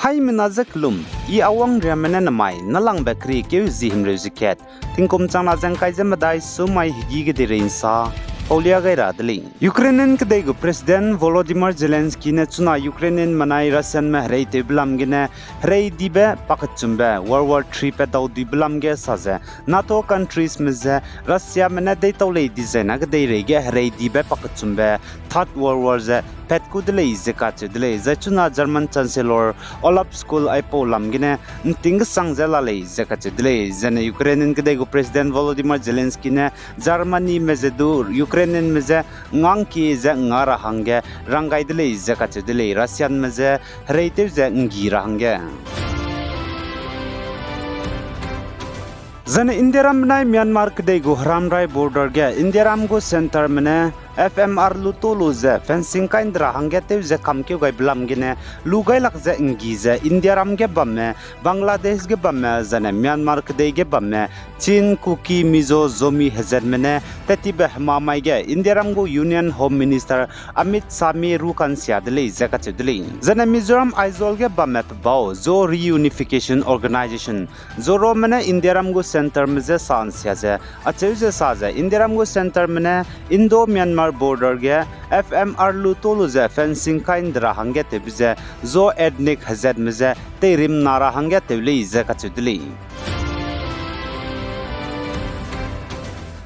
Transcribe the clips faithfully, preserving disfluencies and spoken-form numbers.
Haimena ze kelum, I Awang Riame ne namai nâlangbe keriekeu zie himreu ze kat, tingkum changna ze ngkai ze medai sumai hegî ge deirei nsa paulia gai ra de lei. Ukrainian kedei gu President Volodymyr Zelensky ne chuna Ukrainianme nai Russianme hereitewbe lam gene hereidibe pakechumbe World War Three pat dauduibe lam ge sa ze, NATO countries me ze Russiame ne deitau lei dizai na kedeirei ge hereidibe pakechumbe Third World War ze pat ku de lei ze kacheu de lei. Zai chuna German Chancellor Olaf Scholz aipau lam gene nting kesang ze la lei ze kacheu de lei. Zene Ukrainian kedei gu President Volodymyr Zelensky ne Germanyme ze du Ukrainianme je ngangkie ze nga ra hangge rang gai de lei ze kacheu de lei, Russianme je hereitew ze nggi ra hangge. Zene Indiaram benai Myanmar kedei gu heramrai border ge Indiaram gu centreme ne F M R lu tau lu ze fencing kai nde ra hangge tew ze kamkeu gaibe lam gene lu gailak ze nggi ze Indiaram ge bamme, Bangladesh ge bamme, zene Myanmar kedei ge bamme, Chin, Kuki, Mizo, Zomi hezatme ne tat tibe hemamai ge Indiaram gu Union Home Minister Amit Shah mi ru ka'nsia de lei ze kacheu de lei. Zene Mizoram Aizawl ge bamme pebau Zo Reunification Organisation, Zorome ne Indiaram gu centreme je sa nsia ze, acheu ze sa ze Indiaram gu centreme ne Indo-Myanmar border ge F M R lu tau lu ze fencing kai nde ra hangge tewbe ze Zo ethnic hezatme je teirimna ra hangge tew lei ze kacheu de lei.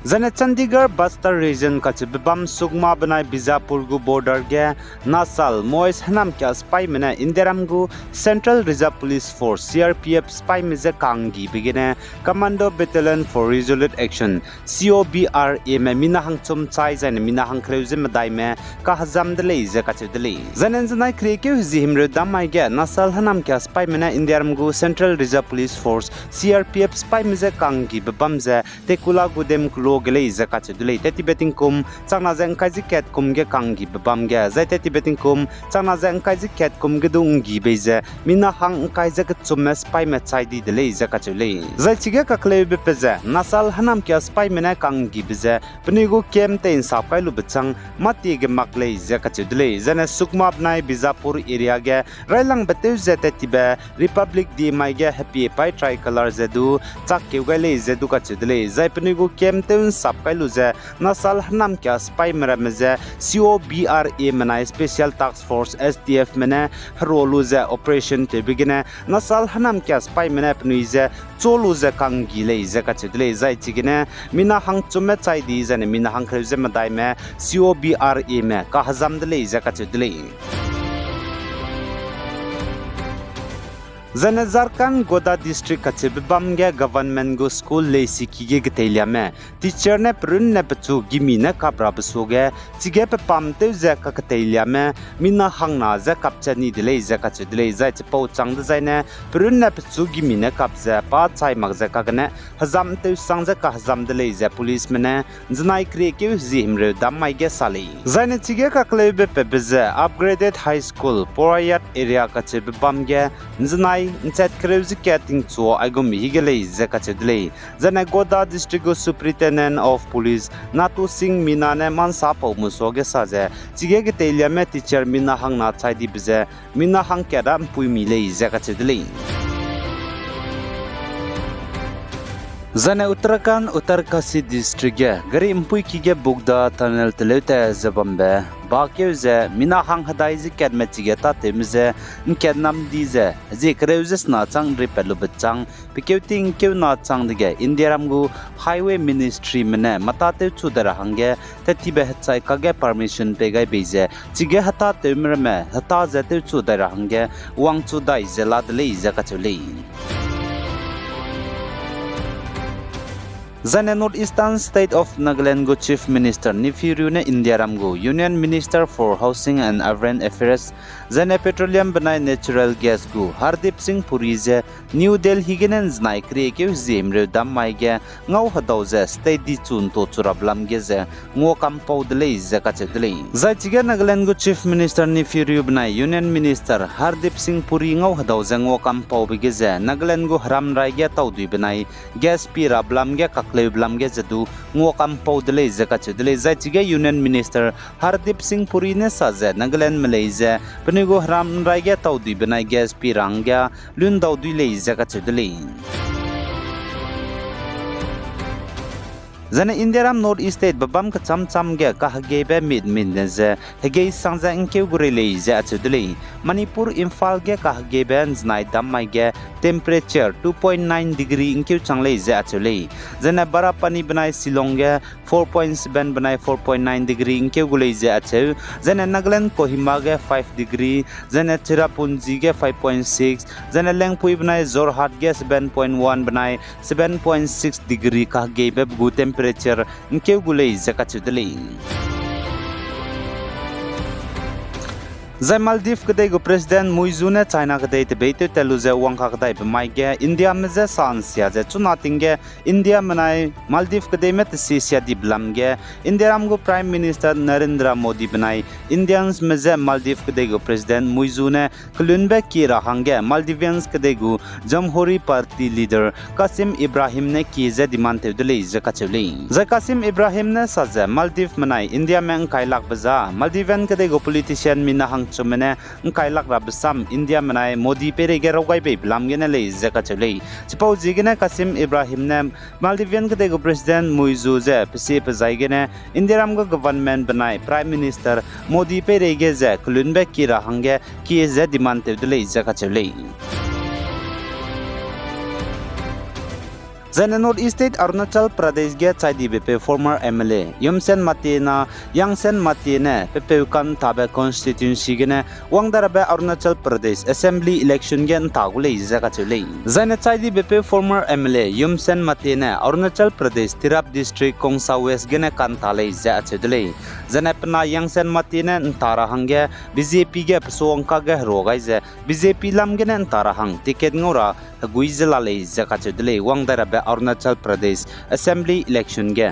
Zene Chandigarh Bastar region kacheube bam Sukma benai Bijapur gu border ge Naxal Maoist hênamkia sipaime ne Indiaram gu Central Reserve Police Force, C R P F sipaime je ka'nggibe gene Commando Battalion for Resolute Action, C O B R A me mina hangchum chai zaine mina hangkereu ze medaime kahezam de lei ze kacheu de lei. Zaine ’nzenai keriekeu hezie himreu dam mai ge Naxal hênamkia sipaime ne Indiaram gu Central Reserve Police Force, C R P F sipaime je ka'nggibe bam ze Tekula Gudem kelo ge lei ze kacheu de lei. Tat tibe tingkum changna ze ’ngkai ze kat kum ge ka'nggibe bam ge, zai tat tibe tingkum changna ze ’ngkai ze kat kum ge du ’nggi bei ze mina hang ’ngkai ze kechumme sipaime chai di de lei ze kacheu lei. Zai chige kakleube pe ze Naxal hênamkia sipaime ne ka'nggibe ze penui gu camp tei ’nsap kai lube chang mâtie ge mak lei ze kacheu de lei. Zaine Sukma benai Bijapur area ge railangbe tew ze tat tibe Republic Day mai ge hepie paî tricolor ze du chak keu gai lei ze du kacheu de lei. Zai penui gu camp tew ’nsap kai lu ze Naxal hênamkia sipaime ramme ze C O B R A menai Special Task Force, S T F me ne herua lu ze operation tewbe gene Naxal hênamkia sipaime ne penui je chu lu ze ka'nggi lei ze kacheu de lei. Zai chigene mina hangchumme chai di zaine mina hangkereu ze medaime C O B R A me kahezam de lei ze kacheu de lei. Zaine Jharkhand Godda District kacheube bam ge government gu school leisiki ge geteiliame teacher ne perunne pechu gimi ne kap rabe suage, chige pepam tew ze kaketeiliame mina hangna je kapchat ni de lei ze kacheu de lei. Zai chipau chang dezaine perunne pechu gimi ne kap ze pa chai mak ze kagene hezam tewsang ze kahezam de lei ze policeme ne ’nzenai keriekeu hezie himreu dam mai ge sa lei. Zaine chige kakleube pebe ze Upgraded High School, Porayat area kacheube bam ge ’nzenai ’nchat kereu ze kat tingchua aigumbe hige lei ze kacheu de lei. Zaine Godda District gu Superintendent of Police Natu Singh Meena ne mansa pau musuage sa ze, chige geteiliame teacher mina hangna chai dibe ze mina hangkat ra ’mpuimi lei ze kacheu de lei. Zaine Uttarakhand Uttarkashi District ge gari ’mpuiki ge Bugda Tunnel teleu ta ze bambe bakeu ze mina hang hedai ze katme chige tâtewme je ’ngkat nam di ze, hezie kereu ze sena chang ’nripat lube chang, pe keu ting keu na chang dege Indiaram gu Highway Ministryme ne metâ tewchu dai ra hangge tat tibe hechai kakge permission pei gai bei ze, chige hetâtewme ramme hetâ ze tewchu dai ra hangge wangchu dai ze la de lei ze kacheu lei. Zaine North Eastern State of Nagaland gu Chief Minister Neiphiu Rio ne Indiaram gu Union Minister for Housing and Urban Affairs, zaine Petroleum benai Natural Gas gu Hardeep Singh Puri je New Delhi gene ’nzenai keriekeu hezie himreu dam mai ge ngau hedau ze state dichu ’ntochu rabe lam ge ze ngua kampau de lei ze kacheu de lei. Zai chige Nagaland gu Chief Minister Neiphiu Rio benai Union Minister Hardeep Singh Puri ngau hedau ze ngua kampaube ge ze Nagaland gu heramrai ge taudui benai gas pie rabe lam ge kak leu belam ge ze du nguakampau de lei ze kacheu de lei. Zai chige Union Minister Hardeep Singh Puri ne sa ze Nagalandme lei ze penui gu heram ’nrai ge taudui benai gas pie ra hangge lun dau dui lei ze kacheu de lei. Zaine Indiaram North East State bebâm kechâm châm ge kahegeibe mitmine ze hegei sang ze ’ngkeu gu rei lei ze acheu de lei. Manipur, Imphal ge kahegeibe ’nzenai dam mai ge temperature two point nine degree ’ngkeu chang lei ze acheu lei. Zaine Barapani benai Shillong ge four point seven benai four point nine degree ’ngkeu gu lei ze acheu. Zaine Nagaland Kohima ge five degree, zaine Cherrapunji ge five point six, zaine Lengpui benai Jorhat ge seven point one benai seven point six degree kahegeibe gu temperature ’ngkeu gu lei ze kacheu de lei. Zai Maldives kedei gu President Muizu ne China kedei tebeitew tat lu ze wangkak daibe mai ge Indiame je sa ’nsia ze chuna ting ge Indiame benai Maldives kedeime tesi sia dibe lam ge Indiaram gu Prime Minister Narendra Modi benai Indiansme je Maldives kedei gu President Muizu ne kelunbe kie ra hangge Maldivians kedei gu Jamhuri Party leader Qasim Ibrahim ne kie ze demand tew de lei ze kacheu lei. Zai Qasim Ibrahim ne sa ze Maldives menai Indiame ’ngkailakbe za Maldivian kedei gu politician mina hangchumme ne ’ngkailak rabe sam India menai Modi peireige raw gai beibe lam gene lei ze kacheu lei. Chipauziegene Qasim Ibrahim ne Maldivian kedei gu President Muizu ze pesie pezai gene Indiaram gu government benai Prime Minister Modi peireige ze kelunbe kie ra hangge kie ze demand tew de lei ze kacheu lei. Zaine North East State Arunachal Pradesh ge chai dibepeu former M L A Yumsen Mate na Yangsen Mate ne pepeu ka'ntabe constituency gene wang dai rabe Arunachal Pradesh Assembly election ge ’nta gu lei ze kacheu lei. Zaine chai dibepeu former M L A Yumsen Mate ne Arunachal Pradesh Tirap District Khonsa West gene ka'nta lei ze acheu de lei. Zaine pe na Yangsen Mate ne ’nta ra hangge B J P ge pesuangka ge herua gai ze B J P lam gene ’nta ra hang ticket ngau ra hegui ze la lei ze kacheu de lei wang dai rabe Arunachal Pradesh Assembly election ge.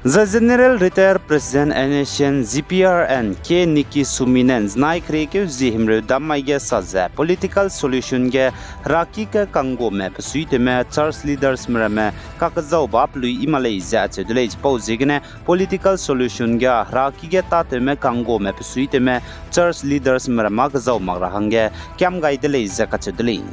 Zai General Retired President N S C N G P R N K Nikki Sumi ne ’nzenai keriekeu zie himreu dam mai ge sa ze political solution ge heraki ge kanggume pesuitewme church leadersme ramme kakezauba pelui i ma lei ze acheu de lei. Chipauziegene political solution ge heraki ge tâtewme kanggume pesuitewme church leadersme ramme kezau mak ra hangge kiam gai de lei ze kacheu de lei.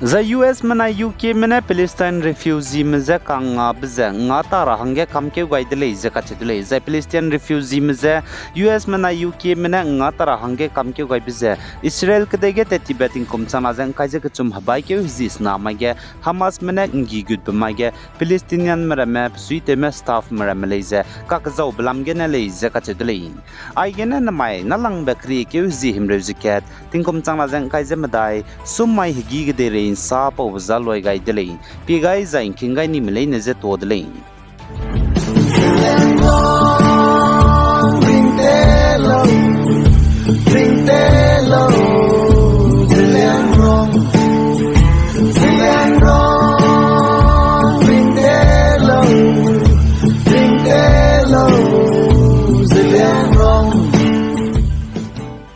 Zai U S menai U Kme ne Palestine refugeeme je kangngabe ze nga ta ra hangge kamkeu gai de lei ze kacheu de lei. Zai Palestine refugeeme je U S menai U Kme ne nga ta ra hangge kamkeu gaibe ze Israel kedei ge tat tibe tingkum chang na ze ’ngkai ze kechum hebaikeu hezie sena mai ge Hamasme ne ’nggigutbe mai ge Palestinianme ramme pesuitewme staffme ramme lei ze kakezaube lam gene lei ze kacheu de lei. Aigene namai nâlangbe keriekeu hezie himreu ze kat tingkum chang na ze ’ngkai ze medai sum mai hegî kedeirei ’nsa paube za luai gai de lei. Pie gai zai ’ngking gai nime leine je tuâ de lei.